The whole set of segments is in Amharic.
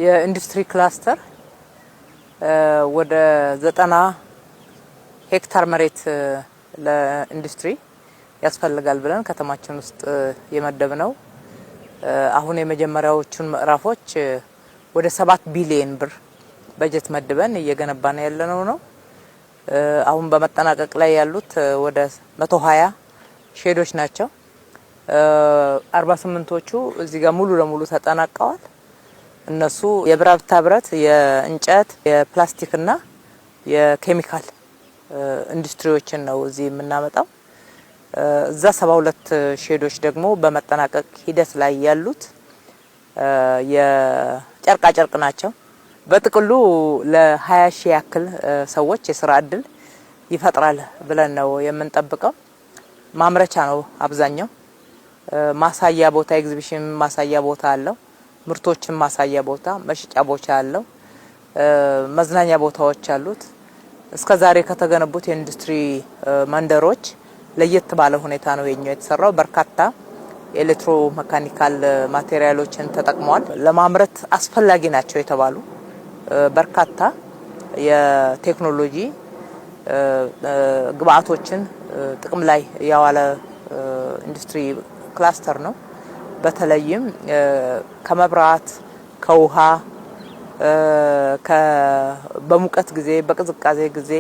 የኢንዱስትሪ ክላስተር ወደ 90 ሄክታር መሬት ለኢንዱስትሪ ያስፈልጋል ብለን ከተማችን ውስጥ የመደብነው። አሁን የመጀመሪያዎቹን ምዕራፎች ወደ 7 ቢሊዮን ብር በጀት መድበን እየገነባን ያለነው ነው። አሁን በመጠናቀቅ ላይ ያሉት ወደ 120 ሼዶች ናቸው። 48ቶቹ እዚህ ጋር ሙሉ ለሙሉ ተጠናቀዋል። እነሱ የብረታ ብረት፣ የእንጨት፣ የፕላስቲክና የኬሚካል ኢንዱስትሪዎችን ነው እዚህ የምናመጣው። እዛ 72 ሼዶች ደግሞ በመጠናቀቅ ሂደት ላይ ያሉት የጨርቃ ጨርቅ ናቸው። በጥቅሉ ለ20 ሺህ ያክል ሰዎች የስራ እድል ይፈጥራል ብለን ነው የምንጠብቀው። ማምረቻ ነው አብዛኛው። ማሳያ ቦታ፣ ኤግዚቢሽን ማሳያ ቦታ አለው። ምርቶችን ማሳያ ቦታ፣ መሸጫ ቦታ አለው። መዝናኛ ቦታዎች አሉት። እስከ ዛሬ ከተገነቡት የኢንዱስትሪ መንደሮች ለየት ባለ ሁኔታ ነው የኛው የተሰራው። በርካታ ኤሌክትሮ መካኒካል ማቴሪያሎችን ተጠቅመዋል። ለማምረት አስፈላጊ ናቸው የተባሉ በርካታ የቴክኖሎጂ ግብአቶችን ጥቅም ላይ ያዋለ ኢንዱስትሪ ክላስተር ነው። በተለይም ከመብራት፣ ከውሃ፣ በሙቀት ጊዜ፣ በቅዝቃዜ ጊዜ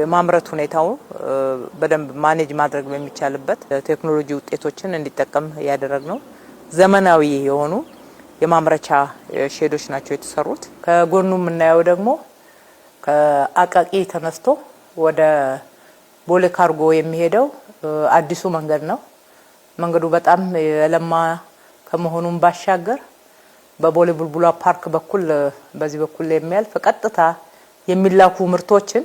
የማምረት ሁኔታው በደንብ manage ማድረግ በሚቻልበት ቴክኖሎጂ ውጤቶችን እንዲጠቀም ያደረግ ነው። ዘመናዊ የሆኑ የማምረቻ ሼዶች ናቸው የተሰሩት። ከጎኑ የምናየው ደግሞ ከአቃቂ ተነስቶ ወደ ቦሌ ካርጎ የሚሄደው አዲሱ መንገድ ነው። መንገዱ በጣም የለማ ከመሆኑም ባሻገር በቦሌ ቡልቡላ ፓርክ በኩል በዚህ በኩል የሚያልፍ ቀጥታ የሚላኩ ምርቶችን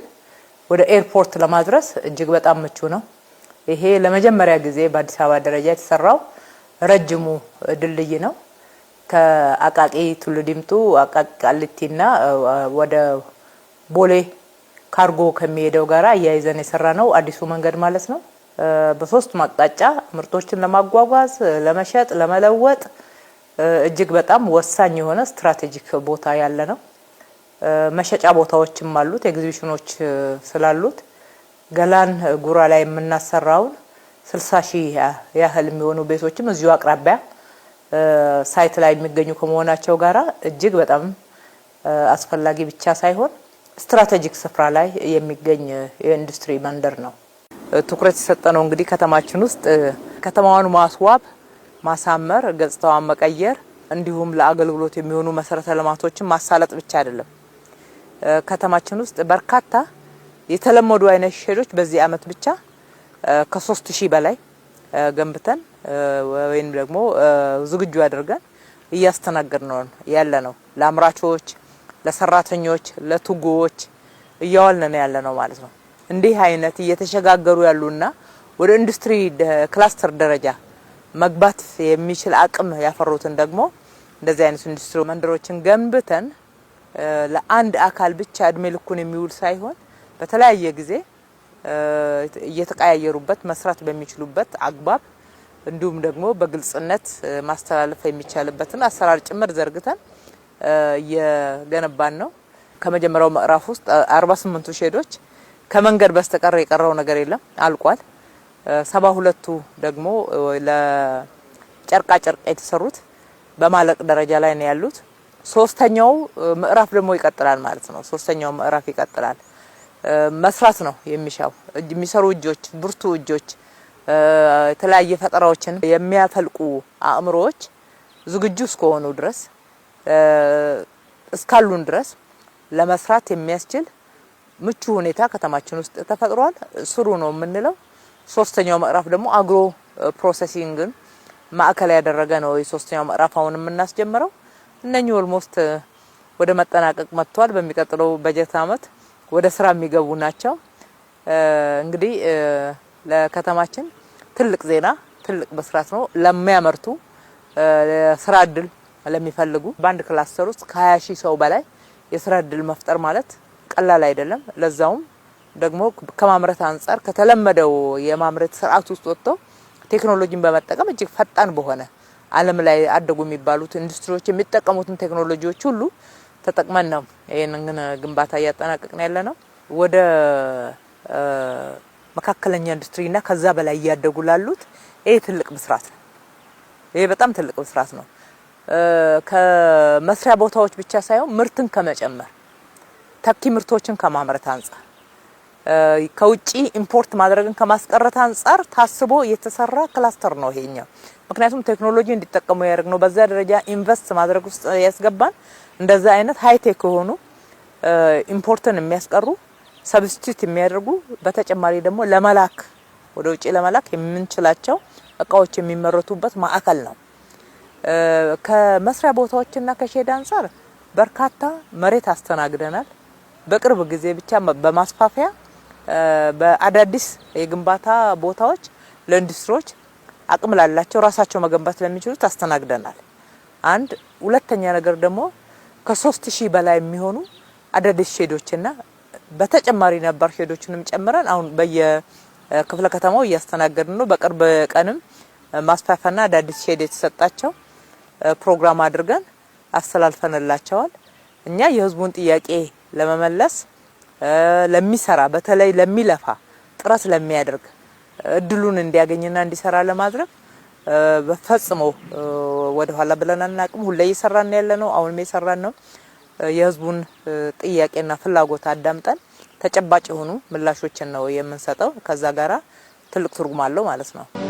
ወደ ኤርፖርት ለማድረስ እጅግ በጣም ምቹ ነው። ይሄ ለመጀመሪያ ጊዜ በአዲስ አበባ ደረጃ የተሰራው ረጅሙ ድልድይ ነው። ከአቃቂ ቱሉ ዲምቱ፣ አቃቂ ቃሊቲና ወደ ቦሌ ካርጎ ከሚሄደው ጋራ አያይዘን የሰራ ነው አዲሱ መንገድ ማለት ነው። በሶስቱም አቅጣጫ ምርቶችን ለማጓጓዝ፣ ለመሸጥ፣ ለመለወጥ እጅግ በጣም ወሳኝ የሆነ strategic ቦታ ያለ ነው። መሸጫ ቦታዎችም አሉት፣ ኤግዚቢሽኖች ስላሉት ገላን ጉራ ላይ የምናሰራውን 60 ሺህ ያህል የሚሆኑ ቤቶችም እዚሁ አቅራቢያ site ላይ የሚገኙ ከመሆናቸው ጋራ እጅግ በጣም አስፈላጊ ብቻ ሳይሆን strategic ስፍራ ላይ የሚገኝ የኢንዱስትሪ መንደር ነው። ትኩረት የሰጠነው እንግዲህ ከተማችን ውስጥ ከተማዋን ማስዋብ፣ ማሳመር፣ ገጽታዋን መቀየር እንዲሁም ለአገልግሎት የሚሆኑ መሰረተ ልማቶችን ማሳለጥ ብቻ አይደለም። ከተማችን ውስጥ በርካታ የተለመዱ አይነት ሼዶች በዚህ አመት ብቻ ከ3000 በላይ ገንብተን ወይም ደግሞ ዝግጁ አድርገን እያስተናገድን ነው ያለ ነው። ለአምራቾች፣ ለሰራተኞች፣ ለቱጎዎች እያዋልን ያለ ነው ማለት ነው። እንዲህ አይነት እየተሸጋገሩ ያሉና ወደ ኢንዱስትሪ ክላስተር ደረጃ መግባት የሚችል አቅም ያፈሩትን ደግሞ እንደዚህ አይነት ኢንዱስትሪ መንደሮችን ገንብተን ለአንድ አካል ብቻ እድሜ ልኩን የሚውል ሳይሆን በተለያየ ጊዜ እየተቀያየሩበት መስራት በሚችሉበት አግባብ እንዲሁም ደግሞ በግልጽነት ማስተላለፍ የሚቻልበትን አሰራር ጭምር ዘርግተን እየገነባን ነው። ከመጀመሪያው ምዕራፍ ውስጥ 48ቱ ሼዶች ከመንገድ በስተቀር የቀረው ነገር የለም፣ አልቋል። 72ቱ ደግሞ ለጨርቃ ጨርቅ የተሰሩት በማለቅ ደረጃ ላይ ነው ያሉት። ሶስተኛው ምዕራፍ ደግሞ ይቀጥላል ማለት ነው። ሶስተኛው ምዕራፍ ይቀጥላል። መስራት ነው የሚሻው። የሚሰሩ እጆች፣ ብርቱ እጆች፣ የተለያየ ፈጠራዎችን የሚያፈልቁ አእምሮዎች ዝግጁ እስከሆኑ ድረስ፣ እስካሉን ድረስ ለመስራት የሚያስችል ምቹ ሁኔታ ከተማችን ውስጥ ተፈጥሯል። ስሩ ነው የምንለው። ሶስተኛው ምዕራፍ ደግሞ agro processing ን ማዕከል ያደረገ ነው። የሶስተኛው ምዕራፍ አሁን የምናስጀምረው እነኚህ almost ወደ መጠናቀቅ መጥቷል። በሚቀጥለው በጀት አመት ወደ ስራ የሚገቡ ናቸው። እንግዲህ ለከተማችን ትልቅ ዜና፣ ትልቅ ብስራት ነው። ለሚያመርቱ፣ ስራ እድል ለሚፈልጉ በአንድ ክላስተር ውስጥ ከ20 ሺህ ሰው በላይ የስራ እድል መፍጠር ማለት ቀላል አይደለም። ለዛውም ደግሞ ከማምረት አንጻር ከተለመደው የማምረት ስርዓት ውስጥ ወጥቶ ቴክኖሎጂን በመጠቀም እጅግ ፈጣን በሆነ ዓለም ላይ አደጉ የሚባሉት ኢንዱስትሪዎች የሚጠቀሙትን ቴክኖሎጂዎች ሁሉ ተጠቅመን ነው ይሄንን ግንባታ እያጠናቀቅን ያለ ነው። ወደ መካከለኛ ኢንዱስትሪና ከዛ በላይ እያደጉ ላሉት ይሄ ትልቅ ብስራት ነው። ይሄ በጣም ትልቅ ብስራት ነው። ከመስሪያ ቦታዎች ብቻ ሳይሆን ምርትን ከመጨመር፣ ተኪ ምርቶችን ከማምረት አንጻር፣ ከውጪ import ማድረግን ከማስቀረት አንጻር ታስቦ የተሰራ cluster ነው ይሄኛው። ምክንያቱም ቴክኖሎጂ እንዲጠቀሙ ያደርግ ነው። በዛ ደረጃ invest ማድረግ ውስጥ ያስገባን እንደዛ አይነት high-tech የሆኑ፣ import ን የሚያስቀሩ፣ substitute የሚያደርጉ፣ በተጨማሪ ደግሞ ለመላክ፣ ወደ ውጪ ለመላክ የምንችላቸው እቃዎች የሚመረቱበት ማዕከል ነው። ከመስሪያ ቦታዎችና ከ shed አንጻር በርካታ መሬት አስተናግደናል። በቅርብ ጊዜ ብቻ በማስፋፊያ፣ በአዳዲስ የግንባታ ቦታዎች ለኢንዱስትሪዎች፣ አቅም ላላቸው፣ ራሳቸው መገንባት ለሚችሉት አስተናግደናል። አንድ ሁለተኛ ነገር ደግሞ ከ3000 በላይ የሚሆኑ አዳዲስ shed ኦችና በተጨማሪ ነባር shed ኦችንም ጨምረን አሁን በየክፍለ ከተማው እያስተናገድን ነው። በቅርብ ቀንም ማስፋፊያና አዳዲስ shed የተሰጣቸው ፕሮግራም አድርገን አስተላልፈንላቸዋል። እኛ የህዝቡን ጥያቄ ለመመለስ፣ ለሚሰራ፣ በተለይ ለሚለፋ፣ ጥረት ለሚያደርግ እድሉን እንዲያገኝና እንዲሰራ ለማድረግ በፈጽሞ ወደ ኋላ ብለን አናቅም። ሁሌ እየሰራን ያለ ነው። አሁንም እየሰራን ነው። የህዝቡን ጥያቄና ፍላጎት አዳምጠን ተጨባጭ የሆኑ ምላሾችን ነው የምንሰጠው። ከዛ ጋራ ትልቅ ትርጉም አለው ማለት ነው።